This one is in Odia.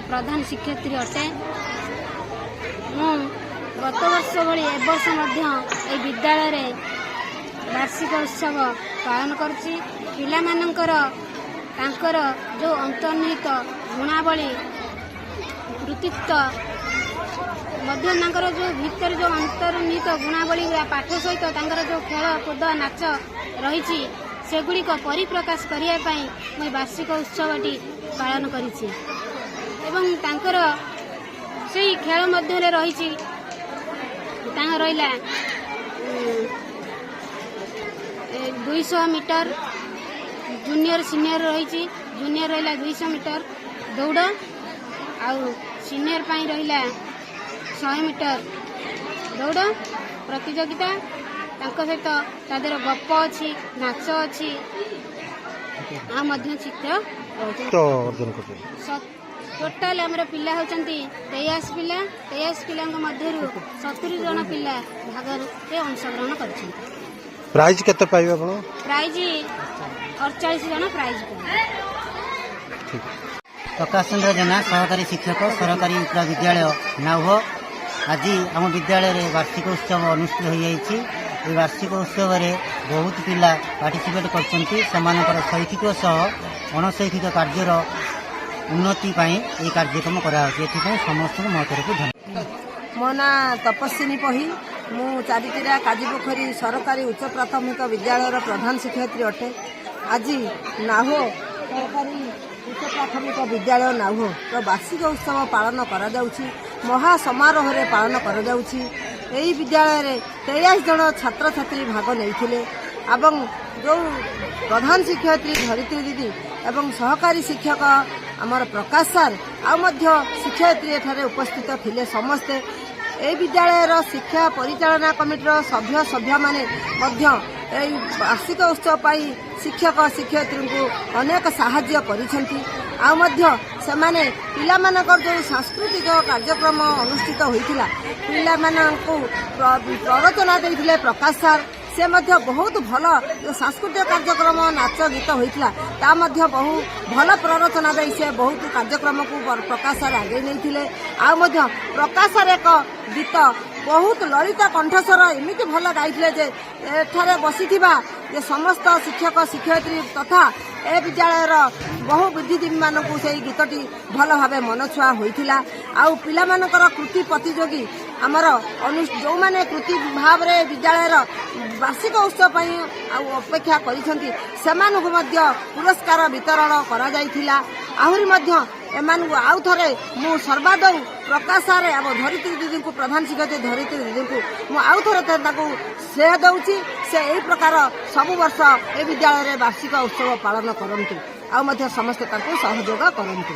ପ୍ରଧାନ ଶିକ୍ଷୟିତ୍ରୀ ଅଟେ। ମୁଁ ଗତ ବର୍ଷ ଭଳି ଏ ବର୍ଷ ମଧ୍ୟ ଏହି ବିଦ୍ୟାଳୟରେ ବାର୍ଷିକ ଉତ୍ସବ ପାଳନ କରୁଛି। ପିଲାମାନଙ୍କର ତାଙ୍କର ଯେଉଁ ଅନ୍ତର୍ନିହିତ ଗୁଣାବଳୀ, କୃତିତ୍ୱ ମଧ୍ୟ, ତାଙ୍କର ଯେଉଁ ଭିତରେ ଯେଉଁ ଅନ୍ତର୍ନିହିତ ଗୁଣାବଳୀ, ପାଠ ସହିତ ତାଙ୍କର ଯେଉଁ ଖେଳ କୁଦ, ନାଚ ରହିଛି, ସେଗୁଡ଼ିକ ପରିପ୍ରକାଶ କରିବା ପାଇଁ ମୁଁ ଏହି ବାର୍ଷିକ ଉତ୍ସବଟି ପାଳନ କରିଛି। ଏବଂ ତାଙ୍କର ସେଇ ଖେଳ ମଧ୍ୟରେ ରହିଛି, ତାଙ୍କର ରହିଲା 200 ମିଟର, ଜୁନିୟର ସିନିୟର ରହିଛି। ଜୁନିୟର ରହିଲା 200 ମିଟର ଦୌଡ଼ ଆଉ ସିନିୟର ପାଇଁ ରହିଲା 100 ମିଟର ଦୌଡ଼ ପ୍ରତିଯୋଗିତା। ତାଙ୍କ ସହିତ ତା ଦେହରେ ଗପ ଅଛି, ନାଚ ଅଛି, ଆଉ ମଧ୍ୟ ଚିତ୍ର ରହୁଛି। ତ ଅର୍ଜନ କରିଛନ୍ତି? ଟୋଟାଲ ଆମର ପିଲା ହେଉଛନ୍ତି 83 ପିଲା। 83 ପିଲାଙ୍କ ମଧ୍ୟରୁ 70 ଜଣ ପିଲା ଭାଗରେ ଅଂଶଗ୍ରହଣ କରିଛନ୍ତି। ପ୍ରାଇଜ୍ କେତେ ପାଇବେ ଆପଣ? ପ୍ରାଇଜ୍ 48 ଜଣ ପ୍ରାଇଜ୍ ପାଇବେ। ଠିକ୍। ପ୍ରକାଶ ଚନ୍ଦ୍ର ଜେନା, ସହକାରୀ ଶିକ୍ଷକ, ସରକାରୀ ଉପ୍ରା ବିଦ୍ୟାଳୟ, ନାଉହ। ଆଜି ଆମ ବିଦ୍ୟାଳୟରେ ବାର୍ଷିକ ଉତ୍ସବ ଅନୁଷ୍ଠିତ ହୋଇଯାଇଛି। ଏହି ବାର୍ଷିକ ଉତ୍ସବରେ ବହୁତ ପିଲା ପାର୍ଟିସିପେଟ୍ କରିଛନ୍ତି। ସେମାନଙ୍କର ଶୈକ୍ଷିକ ସହ ଅଣଶୈକ୍ଷିକ କାର୍ଯ୍ୟର ଉନ୍ନତି ପାଇଁ ଏହି କାର୍ଯ୍ୟକ୍ରମ କରାଯାଉଛି। ଏଥିପାଇଁ ସମସ୍ତଙ୍କୁ ମୋ ତରଫରୁ ଧନ୍ୟବାଦ। ମୋ ନାଁ ତପସ୍ୱିନୀ ପହି। ମୁଁ ଚାରିଟିରା କାଜୀପୋଖରୀ ସରକାରୀ ଉଚ୍ଚ ପ୍ରାଥମିକ ବିଦ୍ୟାଳୟର ପ୍ରଧାନ ଶିକ୍ଷୟିତ୍ରୀ ଅଟେ। ଆଜି ନାହୋ ସରକାରୀ ଉଚ୍ଚ ପ୍ରାଥମିକ ବିଦ୍ୟାଳୟ ନାହୋର ବାର୍ଷିକ ଉତ୍ସବ ପାଳନ କରାଯାଉଛି, ମହା ସମାରୋହରେ ପାଳନ କରାଯାଉଛି। ଏହି ବିଦ୍ୟାଳୟରେ 83 ଜଣ ଛାତ୍ରଛାତ୍ରୀ ଭାଗ ନେଇଥିଲେ ଏବଂ ଯେଉଁ ପ୍ରଧାନ ଶିକ୍ଷୟିତ୍ରୀ ଧରିତ୍ରୀ ଦିଦି ଏବଂ ସହକାରୀ ଶିକ୍ଷକ ଆମର ପ୍ରକାଶ ସାର୍ ଆଉ ମଧ୍ୟ ଶିକ୍ଷୟିତ୍ରୀ ଏଠାରେ ଉପସ୍ଥିତ ଥିଲେ ସମସ୍ତେ। ଏହି ବିଦ୍ୟାଳୟର ଶିକ୍ଷା ପରିଚାଳନା କମିଟିର ସଭ୍ୟ ସଭ୍ୟମାନେ ମଧ୍ୟ ଏହି ବାର୍ଷିକ ଉତ୍ସବ ପାଇଁ ଶିକ୍ଷକ ଶିକ୍ଷୟିତ୍ରୀଙ୍କୁ ଅନେକ ସାହାଯ୍ୟ କରିଛନ୍ତି। ଆଉ ମଧ୍ୟ ସେମାନେ ପିଲାମାନଙ୍କର ଯେଉଁ ସାଂସ୍କୃତିକ କାର୍ଯ୍ୟକ୍ରମ ଅନୁଷ୍ଠିତ ହୋଇଥିଲା, ପିଲାମାନଙ୍କୁ ପ୍ରରୋଚନା ଦେଇଥିଲେ ପ୍ରକାଶ ସାର୍। ସେ ମଧ୍ୟ ବହୁତ ଭଲ ଯେଉଁ ସାଂସ୍କୃତିକ କାର୍ଯ୍ୟକ୍ରମ, ନାଚ ଗୀତ ହୋଇଥିଲା, ତା ମଧ୍ୟ ବହୁ ଭଲ ପ୍ରରୋଚନା ଦେଇ ସେ ବହୁତ କାର୍ଯ୍ୟକ୍ରମକୁ ପ୍ରକାଶ ସାର୍ ଆଗେଇ ନେଇଥିଲେ। ଆଉ ମଧ୍ୟ ପ୍ରକାଶ ସାର୍ ଏକ ଗୀତ ବହୁତ ଲଳିତ କଣ୍ଠସ୍ୱର ଏମିତି ଭଲ ଗାଇଥିଲେ ଯେ ଏଠାରେ ବସିଥିବା ଯେ ସମସ୍ତ ଶିକ୍ଷକ ଶିକ୍ଷୟିତ୍ରୀ ତଥା ଏ ବିଦ୍ୟାଳୟର ବହୁ ବୁଦ୍ଧିଜୀବୀମାନଙ୍କୁ ସେଇ ଗୀତଟି ଭଲ ଭାବେ ମନଛୁଆଁ ହୋଇଥିଲା। ଆଉ ପିଲାମାନଙ୍କର କୃତି ପ୍ରତିଯୋଗୀ ଆମର ଯେଉଁମାନେ କୃତି ଭାବରେ ବିଦ୍ୟାଳୟର ବାର୍ଷିକ ଉତ୍ସବ ପାଇଁ ଆଉ ଅପେକ୍ଷା କରିଛନ୍ତି, ସେମାନଙ୍କୁ ମଧ୍ୟ ପୁରସ୍କାର ବିତରଣ କରାଯାଇଥିଲା। ଆହୁରି ମଧ୍ୟ ଏମାନଙ୍କୁ ଆଉ ଥରେ ମୁଁ ସର୍ବାଦୌ ପ୍ରକାଶ ସାର୍ ଆମ ଧରିତ୍ରୀ ଦିଦିଙ୍କୁ, ପ୍ରଧାନ ଶିକ୍ଷୟିତ୍ରୀ ଧରିତ୍ରୀ ଦିଦିଙ୍କୁ ମୁଁ ଆଉ ଥରେ ତାଙ୍କୁ ଶ୍ରେୟ ଦେଉଛି। ସେ ଏହି ପ୍ରକାର ସବୁ ବର୍ଷ ଏ ବିଦ୍ୟାଳୟରେ ବାର୍ଷିକ ଉତ୍ସବ ପାଳନ କରନ୍ତୁ ଆଉ ମଧ୍ୟ ସମସ୍ତେ ତାଙ୍କୁ ସହଯୋଗ କରନ୍ତୁ।